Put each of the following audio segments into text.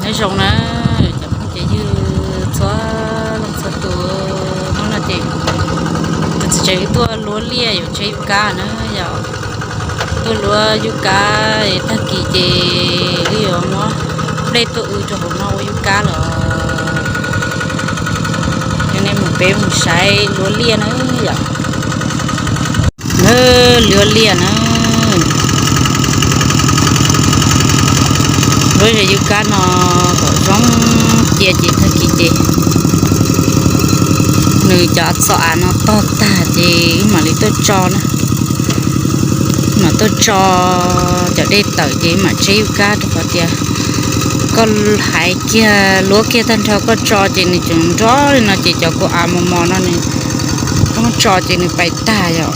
Nyob zoo na cov phooj cov ywg txhua leej txhua tus, hnub no ces tus txiv tsev wb tuaj luab liaj yuav tseb yub kab na yom. Tuaj luab yub kab tag kis ces wb yuav muab nplej tuaj wb rau hauv no ua yub kab los. Cov nej mus peb mus saib luab liaj na yom. Luab liaj na. Luab ze yub kab no kom zoo cia ces tag kis ces nws cov txoj av no tog tag ces wb mam li tuaj tso na. Mam tuaj tso cov dej tawm ces mam tseb yub kab rau qhov tias koj hais kiag luab kiag tag nrho koj tso ces nws tseem nrov li no ces cov kua av mos mos no nws muab tso ces nws pais tag yom.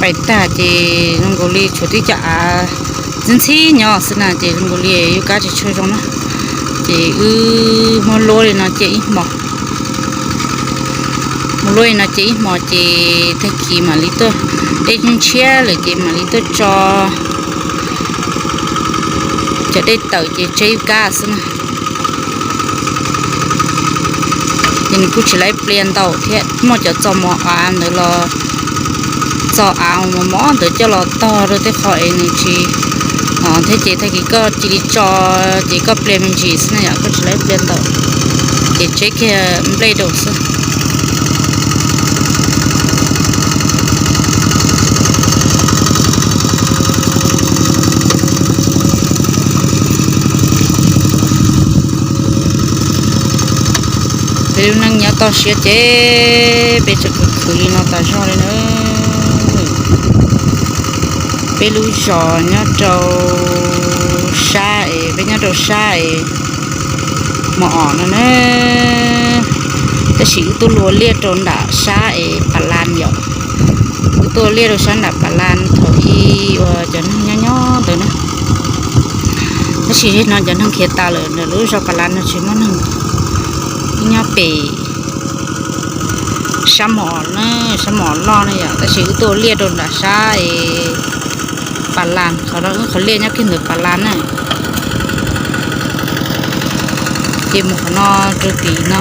Pais tag ces zoo nkaus li tshuav tib cov av ntxhib ntxhib nyob xwb na ces zoo nkaus li yub kab tsis tshua zoo na. Ces wb muab luab li no cia ib hmos. Muab luab li no cia ib hmos ces tag kis mam li tuaj, dej ntshiab lawm ces mam li tuaj tso cov dej tawm ces tseb yub kab xwb na. Ces nws kuj tsis laib plias ntau thiab, muaj cov txoj mos av ntawd los, txoj av mos mos ntawd coj los tog rau tej qho es nws tsis, thiab ces tag kis koj cia li tso ces koj plias me ntsis xwb na yom, koj tsis laib plias ntau ces tseb kiag nplej rau xwb. Peb lub neej nyob toj siab ces peb tseem khwv khwv li no tas zog li na. Peb lub zos nyob rau sab es, peb nyob rau sab es mos os no na. Tab sis wb tuaj luab liaj rau nram sab es pas las yom. Wb tuaj liaj rau sab nram pas las thaum ub uas cov neeg nyob nyob ntawd na. Tab sis no cov neeg khiav tas lawm, ntawm lub zos pas las no tsis muaj neeg, nyob pem sab mos, sab mos loj na yom. Tab sis wb tuaj liaj rau nram sab es pas las, qhov no wb qhov liaj nyob kiag ntawm pas las na. Ces mus qhov no rau tim no,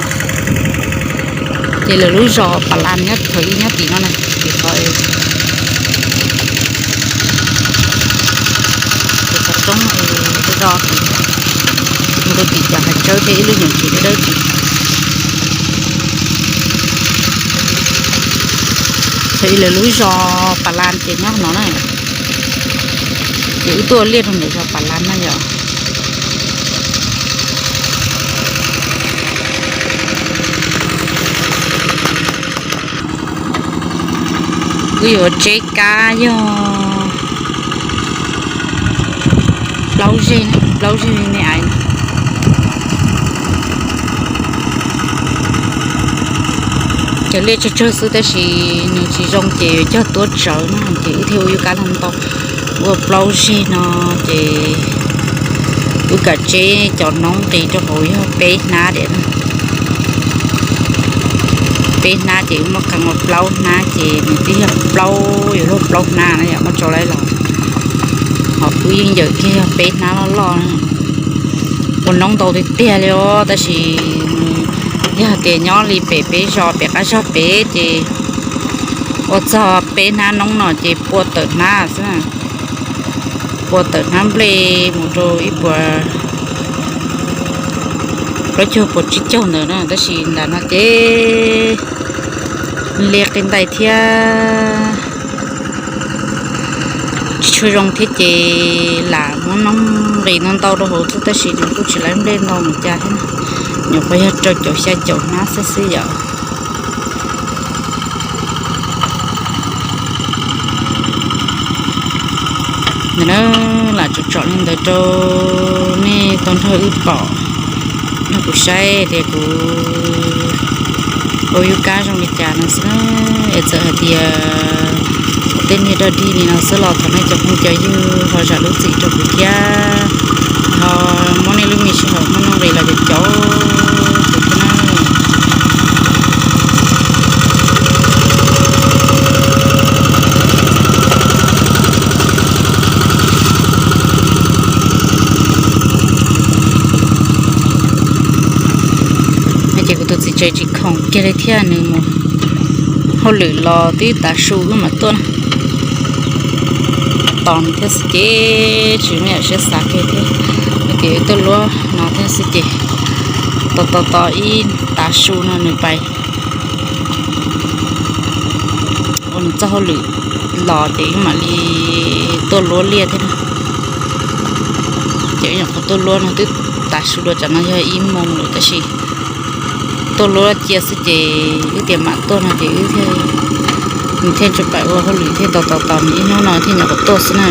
ces lawv lub zos pas las nyob thaum ub nyob tim no na. Ces qhov, ces qhov roob do do tim, mus rau tim cov hav tsawb thiab ib lub nyuam tsev dawb dawb tim. Thaum ub lawv lub zos pas las ces nyob no na. Ces wb tuaj liaj rau ntawm zos pas las na yom. Wb yuav tseb kab yog plaub zeg, plaub zeg me me ais. Cov liaj tsawg tsawg xwb tab sis nws tsis zoo ces yuav cog tuab tsawv na ces wb thiaj ua yub kab ntau ntau. Ua plaub zeg no ces wb kam tseb cov noob nqis rau hauv yog peb hnab diam na. Peb hnab ces wb muab qee ua plaub hnab ces nws twb yog plaub, yuav luag plaub hnab na yom, muab tso laib los. Ho wb yeej yawm kiag yog peb hnab loj loj. Ua noob ntau tiag tiag li os, tab sis yog tias nyob li pem peb zos pem qab zog pem ces ua txog peb hnab noob no ces pua tawm hnab xwb. Pua tawm hnab nplej mus rau ib puas plaub caug puas tsib caug ntawd na, tab sis nram no ces li qi ntais thiab tsis tshua zoo thiab ces lam muab noob nqis ntau ntau rau hauv xwb tab sis nws kuj tsis laib nplej ntau mus cas thiab. Nyuam qhuav yog rau caum xya caum hnab xwb xwb yom. Ntawm na, lam tsom tsom li ntawd rau nej tau nrog wb pom, nrog kuv saib tias kuv ua yub kab zoo li cas no xwb. Es txawm hais tias tej niag dog dig li no xwb los thov nej cov phooj cov ywg ho zam lub txim rau kuv thiab, ho muab nej lub me sij hawm muaj nuj nqis los caum caum kuv thiab na. Tus txiv tsev tsis khoom kiag li thiab, nws mus hauj lwm los twb tav su wb mam tuaj na. Tos nws thiab xwb ces tsis muaj yam siab xav kiag thiab. Ces wb tuaj luab no thiab xwb ces tos tos tos ib tav su no nws pais ua nws txoj hauj lwm los ces wb mam li tuaj luab liaj thiab na. Ces wb nyuam qhuav tuaj luab no twb tav su dua, tsam no yog ib moos lawm tab sis tuaj luab cia xwb ces wb tias mam tuaj no ces wb thiaj, nws thiaj tsis pais ua hauj lwm thiab, tos tos tos nws ib hnub no thiaj nyuam qhuav tuaj xwb na.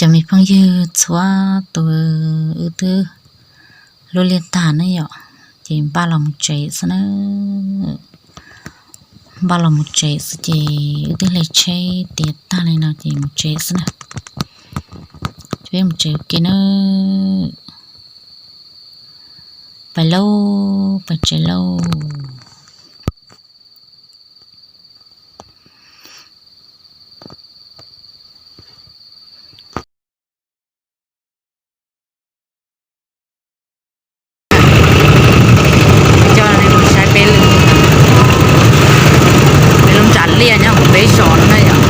Cov me phooj ywg txhua tus, wb twb luab liaj tag na yom, ces npaj los mus tsev xwb na. Npaj los mus tsev xwb ces wb twb hle tsheb tiav tag li no ces mus tsev xwb na. Peb mus tsev ua ke na. Pais lauj, pais tsev lauj. Coj nej mus saib peb lub, peb lub ntsa liaj nyob hauv peb zos no na yom.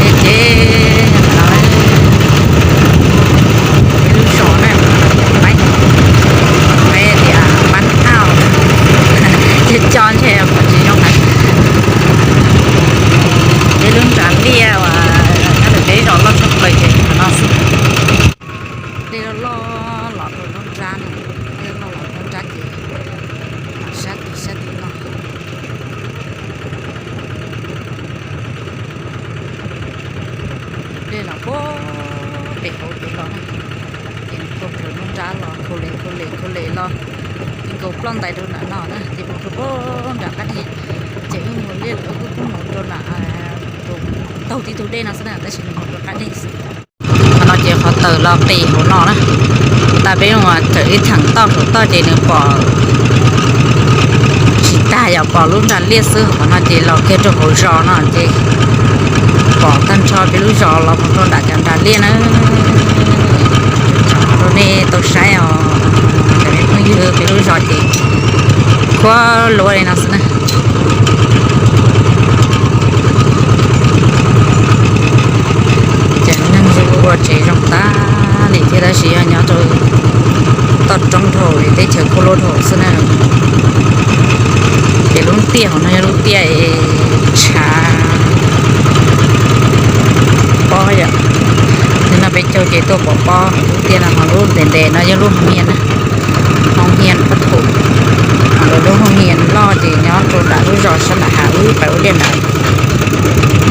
Ces, ces, peb lub zos na, peb, peb tias pab thauj, ces coj ntshe kom tsis zoo lawm. Peb lub ntsa liaj uas nyob hauv peb zos loj tshaj plaws ces qhov no xwb. Dej loj loj los rau lub nrab no, dej loj los rau nrab ces sab tid sab tid no. Dej los puag pem hauv pem los na, ces tuaj rau lub nrab los khau le khau le khau le los, ces nkaus ploj ntais rau nram no na, ces mus rau puag nram qab deg, ces wb mus liaj lawm wb kuj mus rau nram, taug tib tug dej no xwb na, tab sis nws mus rau qab deg xwb. Qhov no ces qhov tawm los qis hauv no na. Tag peb mus tawm ib theem toj saum toj ces nws pom tsis tag, yog pom lub nra liaj xwb. Qhov no ces los kiag rau hauv zos no ces pom tag nrho peb lub zos los mus rau nram cov nra liaj na. Rau nej tau saib os, cov me phooj ywg, peb lub zos ces khuab luab li no xwb na. Ces neeg ua tsev zoo tas li thiab tab sis yog nyob rau toj roob dhau li teb chaws khuab luab dhau xwb na. Ces lub tiaj hauv no yog lub tiaj tshav pob yom. Nim no peb caug ces tuaj pom pob. Lub tiaj no ho lub ntev ntev no yog lub hoo hias na, hoo hias pab thum, ho lub hoo hias no. Pais ua liaj ntawd.